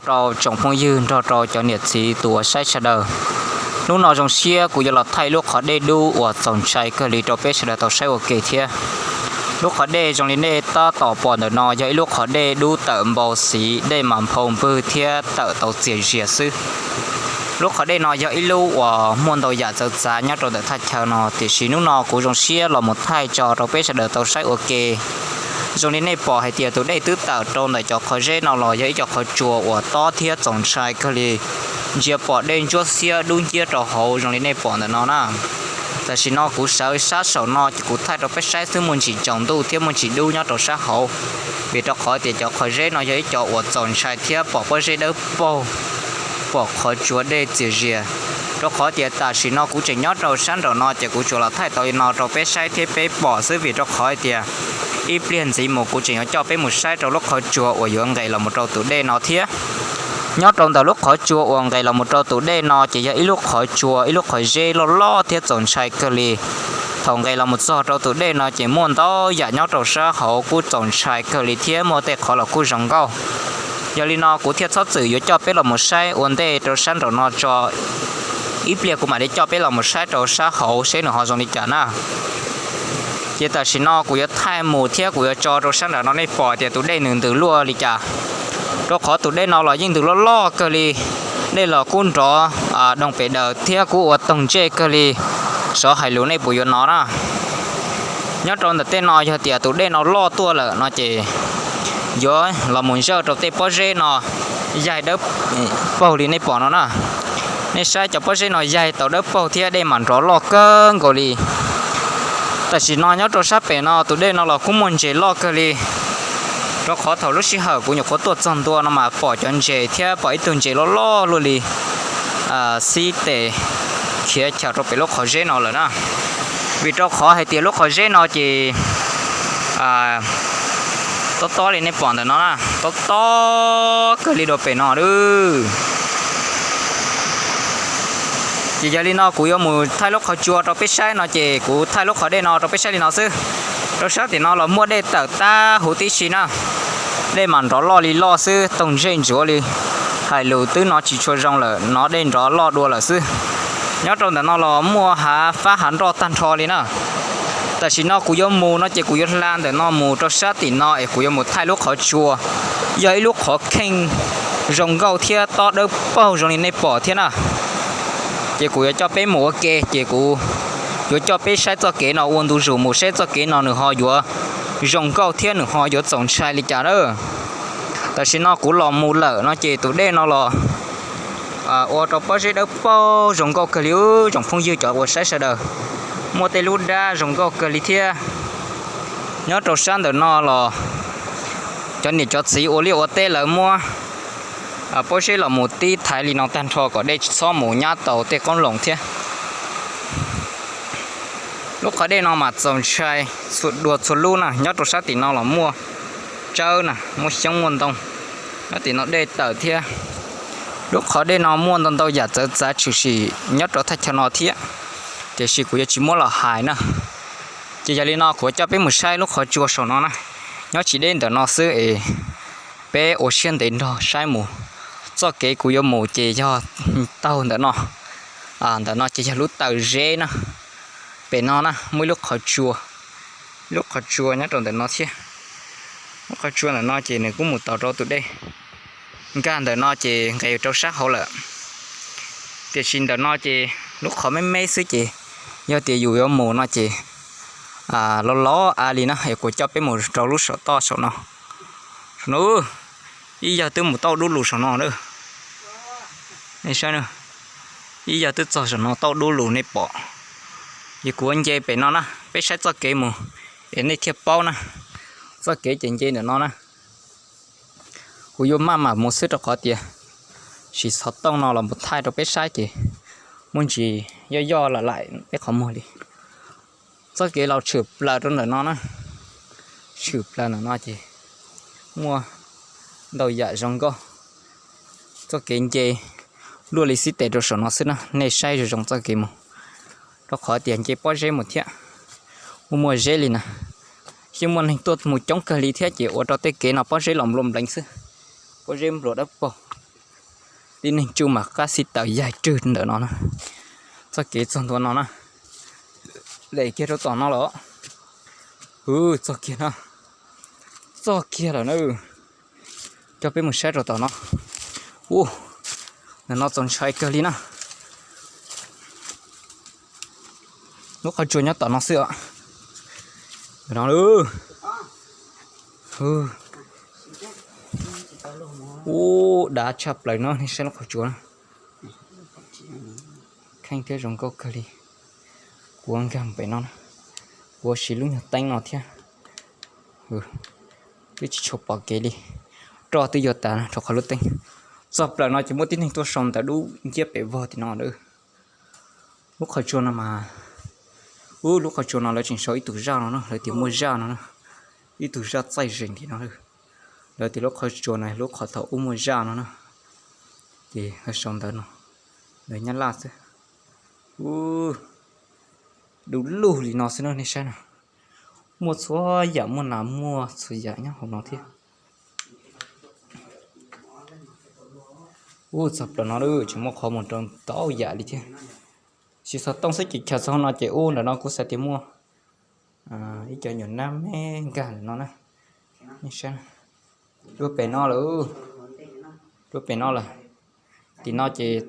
Rau tsoom phooj ywg nrog rau cov niam txiv tus uas saib sawv daws, hnub no zoo siab kuv yuav los thaij lub qhov dej dub uas txaus ntshai kawg li rau peb sawv daws tau saib ua ke thiab. Lub qhov dej zoo li nej tab tom pom ntawm no yog ib lub qhov dej dub tawm npau xiv, dej mas nphau npwg thiab tawm tau txias zias xwb. Lub qhov dej no yog ib lub uas muaj ntau yam txawv txav nyob rau ntawm thaj chaw no, tiam sis hnub no kuv zoo siab los mus thaij tso rau peb sawv daws tau saib ua ke. Zoo li nej pom hais tias tus dej twb tawm rau ntawm cov qhov zeb no los yog ib co qhov tsua uas tob thiab txaus ntshai kawg li. Ntsia pom dej ntsuab xiab dub nciab rau hauv zoo li nej pom ntawm no na. Tam sim no kuv sawv sab saum no ces kuv thaij rau peb saib xwb, muaj ntsis tsaus ntuj thiab muaj ntsis dub nyob rau sab hauv, vim rau qhov tias cov qhov zeb no yog ib co uas txaus ntshai thiab pom pob zeb dawb paug, pom qhov tsua dej txias zias. Rau qhov tias tam sim no kuv tseem nyob rau sab nraum no ces kuv tsuas los thaij tau li no rau peb saib thiab peb pom xwb, vim rau qhov tias ib pliag ntxiv mus kuv tseem yuav coj peb mus saib rau lub qhov tsua uas yuav nqes los mus rau tus dej no thiab. Nyob rau ntawm lub qhov tsua uas nqes los mus rau tus dej no ces yog ib lub qhov tsua, ib lub qhov zeb loj loj thiab txaus ntshai kawg li. Thaum nqes los mus txog rau tus dej no ces muaj ntau yam nyob rau sab hauv kuj txaus ntshai kawg li thiab muaj tej qhov los kuj zoo nkauj. Yog li no kuv thiaj txhob txwm yuav coj peb los mus saib ua ntej rau sab nraum no tso. Ib pliag kuv mam li coj peb los mus saib rau sab hauv seb nws ho zoo li cas na. Ces tam sim no kuv yuav thaij mus thiab kuv yuav tso rau sab nraum no nej pom tias tus dej nws ntws luaj li cas. Rau qhov tus dej no los yeej ntws loj loj kawg li, dej los kuj nrov doog pes daws thiab kuj ua toog ntsej kawg li, xyov hais lus nej puas yuav hnov na. Nyob rau ntawm tej no yog tias tus dej no loj tuaj lawm no ces yuav los mus zawj rau tej pob zeb no yaig dawb paug li nej pom no na. Nej saib cov pob zeb no yaig tau dawb paug thiab dej mas nrov loj kawg nkaus li. Tam sim no nyob rau sab pem no tus dej no los kuj muaj ntses loj kawg li, rau qhov thaum lub sij hawm kuv nyuam qhuav tuaj txog ntua no mas pom cov ntses thiab pom ib tug ntses loj loj luaj li xib tes khiav chaws rau pem lub qhov zeb no lawm na. Vim rau qhov hais tias lub qhov zeb no ces tob tob li nej pom ntawm no na, tob tob kawg li dua pem no lawm. Ces yog li no kuv yuav mus thaij lub qhov tsua rau peb saib no ces kuv thaij lub qhov dej no rau peb saib li no xwb. Rau sab tim no los muaj dej tawm tag huv tib si na, dej mas nrov loj li loj xwb, toog ntsej ntsuav li, hais lus twb hnov tsis tshua zoo lawm, hnov dej nrov loj dua lawm xwb. Nyob rau ntawm no los muaj hav fab hav nroj tag nrho li na. Tam sim no kuv yuav mus no ces kuv yuav hla ntawm no mus rau sab tim no es kuv yuav mus thaij lub qhov tsua, yog ib lub qhov kheej zoo nkauj thiab tob dawb paug zoo li nej pom thiab na. Ces kuv yuav coj peb mus ua ke, ces kuv yuav coj peb saib txoj kev no ua ntu zus mus seb txoj kev no nws ho yuav zoo nkauj thiab nws ho yuav txaus ntshai li cas na. Tam sim no kuv los mus lawm no ces tus dej no los ua rau pob zeb dawb paug zoo nkauj kawg li, tsoom phooj ywg cov uas saib sawv daws. Muaj tej lub dab zoo nkauj kawg li thiab. Nyob rau sab ntawm no los cov niam cov txiv ua liaj ua teb lawv muab pob zeb los mus tib thaiv li no tag nrho kom dej tsis txhob mus nyab tau tej qoob loo thiab. Lub qhov dej no mas txaus ntshai dua txhua lub na, nyob rau sab tim no los muaj tsawb na, muaj xyoob muaj ntoo. Nyob tim no dej tawm thiab. Lub qhov dej no muaj ntau ntau yam txawv txav tshwm sim nyob rau thaj chaw no thiab, tiam sis kuv yuav tsis muab los hais na. Ces yog li no kuv coj peb mus saib lub qhov tsua saum no na, nyob tsis deb ntawm no xwb es peb ua siab ntev nrog saib mus. Txoj kev kuv yuav mus ces yog taug ntawm no. Ntawm no ces yog lub taw zeb na. Pem no na muaj ib lub qhov tsua, lub qhov tsua nyob rau ntawm no thiab. Lub qhov tsua ntawm no ces nws kuj mus tau rau tus dej. Nkag ntawm no ces nqes rau sab hauv lawm. Tiam sis ntawm no ces lub qhov me me xwb ces yog tias yus yuav mus no ces los los av li na es kuv coj peb mus rau lub saum toj saum no. Saum no, ib yawg twb mus tauj dub lus saum no lawm. Ib yawg twb txog saum no tauj dub lus nej pom. Ces kuv ua nce pem no na, peb saib txoj kev mus es nej thiaj paub na. Txoj kev ces nce ntawm no na. Kuv yuav maj mam mus xwb rau qhov tias siv xov tooj no los mus thaij rau peb saib ces muaj ntsis yoj yoj lam laim peb qhov muag li. Txoj kev los tshwm plaws rau ntawm no na, tshwm plaws ntawm no ces muaj ntau yam zoo nkauj. Txoj kev nce luaj li xib tes rau saum no xwb na, nej saib zoo zoo txoj kev mus. Rau qhov tias nce pob zeb mus thiab, muaj muaj zeb li na. Yeej muaj neeg tuaj mus coob kawg li thiab ces ua rau tej kev no pob zeb los nplua npleev xwb. Pob zeb nplua dawb paug. tib neeg tsuj mas qab xib taws yaig rwg ntawm no na. Txoj kev txog ntua no na, lem kiag rau tom no los. Txog kiag na, txog kiag lawm na. Coj peb mus saib rau tom no. Ub, ntawm no txaus ntshai kawg li na. Lub qhov tsua nyob tom no xwb os. Ntawm no. Ub, dav tshaj plaws no, nej saib lub qhov tsua na. Kheej thiab zoo nkauj kawg li. Kuv nkag pem no, kuv siv lub nyuag teeb no thiab. Twb tsis tshua pom kev li, roj twb yuav tas rau qhov lub teeb. Txog plaws no ces muaj tib neeg tuaj sau ntawv dub nciab pem vog tim no lawm. Lub qhov tsua no mas, ub, lub qhov tsua no lawv tseem sau ib tug zaj no na, lawv tias muaj zaj no na, ib tug zaj txaij zeem tim no. Lawv tias lub qhov tsua no lub qhov thaum ub muaj zaj no na, ces lawv sau ntawv no, ntawv Nyab Laj xwb. Ub, du lug li no xwb na, nej saib no. Muaj txhua yam, muaj nas muaj txhua yam nyob hauv no thiab. Ub, txog plaws no lawm tseem muaj qhov mus rau ntau yam li thiab. Tsis xov tooj xwb ces chaws txog no ces ub, ntawm no kuv xav tias muaj ib co nyuam nab me nkag ntawm no na. Nej saib, dua pem no lawm, dua pem no lawm. Tim no ces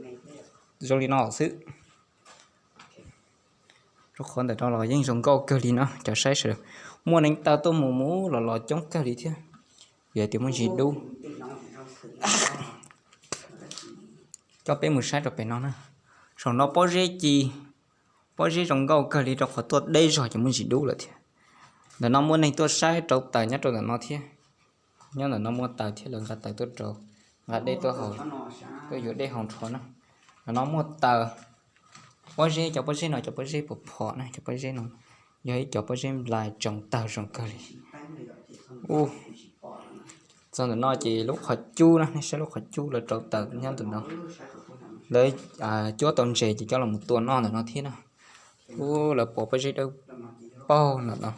zoo li no xwb. Rau qhov ntawm no los yeej zoo nkauj kawg li no, cov saib sawv daws, muaj neev taw tuaj mus mus los los coob kawg li thiab. Vim tias muaj ntsis dub. Coj peb mus saib rau pem no na. Saum no pob zeb ci, pob zeb zoo nkauj kawg li rau qhov tuaj deb zog ces muaj ntsis dub lawm thiab. Ntawm no muaj neeg tuaj saib rauv taws nyob rau ntawm no thiab. Nyob ntawm no muaj taws thiab, lawv nqa taws tuaj rauv, nqa dej tuaj haus, tuaj yuav dej haus nrho na. Ntawm no muaj taws, pob zeb, cov pob zeb no cov pob zeb puas phom na, cov pob zeb no yog ib cov pob zeb nplai tsoos tawg zoo kawg li. Ub, txog ntawm no ces lub qhov cub na, nej saib lub qhov cub lawv rauv taws nyob ntawm no. Lawv cuab tau ntses ces coj los tua noj ntawm no thiab na. Ub, lawv pov pob zeb dawb paug ntawm no.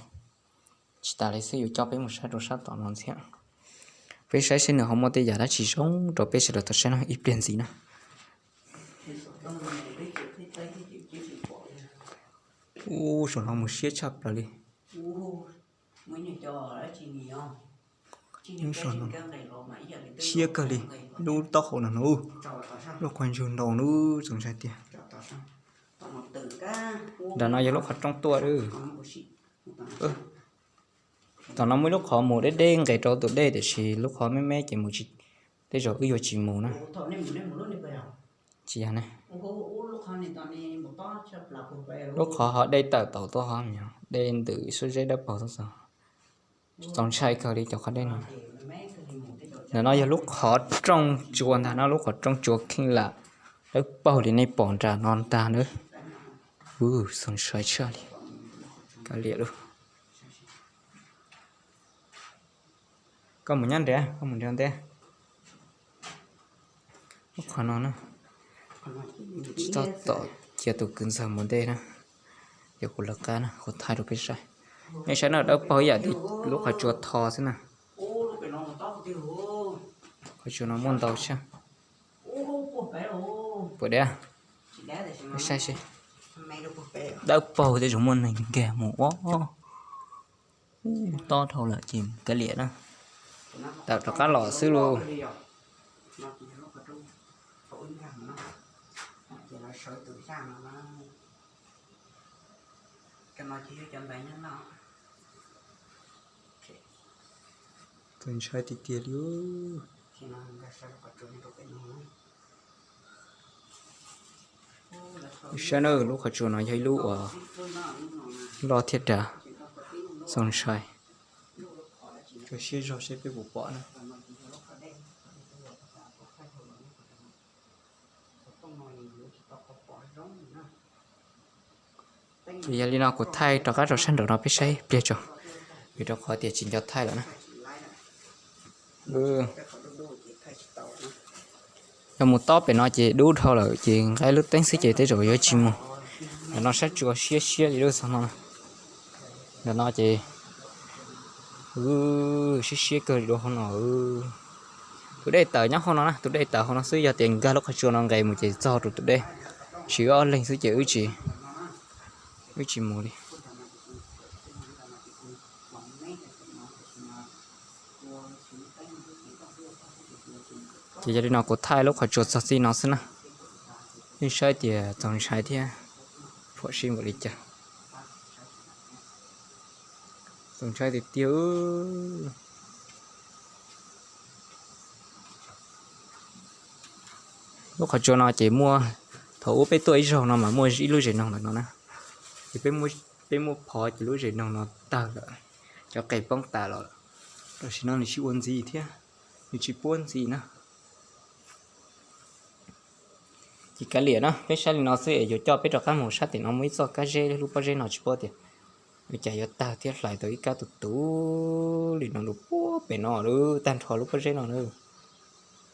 Tsis tas li xwb, yuav coj peb mus saib rau sab tom no ntxiv. Peb saib seb nws ho muaj tej yam dab tsi zoo rau peb sawv daws tau saib no ib pliag ntxiv na. Ub, saum no mus siab tshaj plaws li. Siab kawg li, lub taub hau no no, lub qhov ntswg ntau lub txaus ntshai tiag. Nram no yog lub qhov rooj tuaj. Tom no muaj ib lub qhov mus deb deb nqes rau tus dej, tiam sis lub qhov me me ces mus tsis, tej zaum wb yuav tsis mus na. Tsis yog ne. Lub qhov ho dej tawm tau tuaj ho, dej ntws ib suab zeb dawb paug tuaj xwb. Txaus ntshai kawg li cov qhov dej no. Ntawm no yog lub qhov rooj tsua ntag no, lub qhov rooj tsua kheej lam dawb paug li nej pom nram no ntag na. Ub, txaus ntshai tshaj li. Kav liam lauj. Koj mus nyob nrad, koj mus nrad ntej. Lub qhov no na, tsis txhob tom cia tus kwv ntxawg mus ntej na. Yog kuv lawv qab na, kuv thaij rau peb saib. Nej saib no dawb paug ib yam li lub qhov tsua tho xwb na. Qhov tsua no muaj ntau thiab. Puas deb? Peb saib seb. Dawb paug tej zaum muaj neeg nkag mus ua. Tob dhau lawm ces kav liam na. Tawm rov qab los xwb lauj. Txaus ntshai tiag tiag li. Saib na, lub qhov tsua no yog ib lub uas loj thiab dav, txaus ntshai. Tso siab zog seb peb puas pom na. Yog li no kuv thaij rov qab rau sab nraum no peb saib pliag tso, vim rau qhov tias tsis nco thaij lawm na. Yog mus tob pem no ces dub dhau lawm ces nqa lub teeb xwb ces tej zaum yuav tsis mus. Ntawm no sab tsua siab siab li lub xov no. Ntawm no ces siab siab kawg li dua hauv no. Tus dej tawm nyob hauv no na, tus dej tawm hauv no xwb, yog tias nkag lub qhov tsua no nqes mus ces txog rau tus dej, siv wb ob leeg xwb ces wb tsis, wb tsis mus li. Ces yog li no kuv thaij lub qhov tsua txog txij no xwb na. Nej saib tias txaus ntshai thiab phom sij npaum li cas. Txaus ntshai tiag tiag. Lub qhov tsua no ces muaj, thaum ub peb tuaj ib zaug no mas muaj ib lub zes noog ntawm no na, ces peb muab phov ces lub zes noog no tawg lawm, cov qe poob tas los, tam sim no nws tsis ua ntxiv thiab, nws tsis puab ntxiv na. Ces kav liam na, peb saib li no xwb es yuav coj peb rov qab mus saib tim no muaj ib txoj kab zeb, lub pob zeb no tsis paub tias ua cas yuav tawg thiab hlais tau ib kab tus tus li no lub puag pem no lub tag nrho lub pob zeb no na.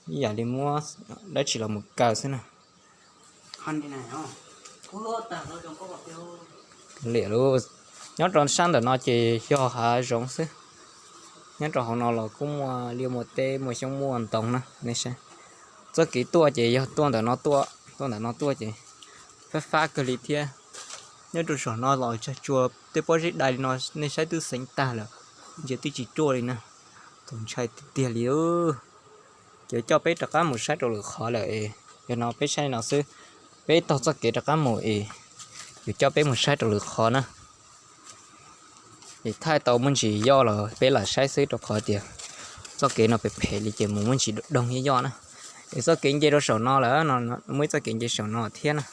Ib yam li muab dab tsi los mus kaw xwb na. Liam lub, nyob rau sab ntawm no ces yog hav zoov xwb. Nyob rau hauv no los kuj muaj liaj muaj teb muaj xyoob muaj ntoo na nej saib. Txoj kev tuaj ces yog tuaj ntawm no tuaj, tuaj ntawm no tuaj ces fab fab kawg li thiab. Nyob rau saum no los tsag tsua tej pob zeb dai li no nej saib twb xeev tag lawm, ntsia twb tsis ruaj li na. Txaus ntshai tiag tiag li. Ces coj peb rov qab mus saib rau lwm qhov lawm es yog no peb saib li no xwb, peb taug txoj kev rov qab mus es yuav coj peb mus saib rau lwm qhov na. Es thaij tau muaj ntsis yoj los peb lam saib xwb rau qhov tias txoj kev no phem phem li ces mus muaj ntsis doog yoj na. Es txoj kev nce rau saum no lawm, muaj ib txoj kev nce saum no thiab na.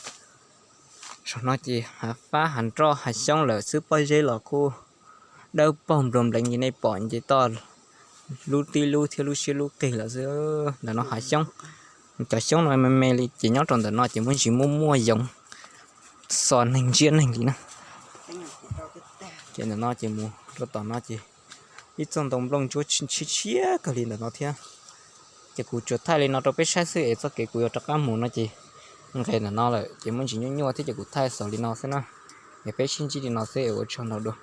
Saum no ces hav fab hav nroj hav xyoob lawm xwb, pob zeb los kuj dawb paug nplua npleev li nej pom nce toj lub tib lub thiab lub siab lub qig lawm xwb. Ntawm no hav xyoob, cov xyoob no me me li ces nyob rau ntawm no ces muaj ntsis muaj muaj yoov xo neeg ntsiab neeg li na. Ces ntawm no ces mus rau tom no ces ib txoj ntoo nplooj ntsuab tshiab tshiab kawg li ntawm no thiab. Ces kuv tsuas thaij li no rau peb saib xwb es txoj kev kuv yuav rov qab mus no ces nqes ntawm no lawm ces muaj ntsis nyuaj nyuaj thiab ces kuv thaij xaus li no xwb na. Es peb sib ntsib li no xwb es ua tsaug ntau dua.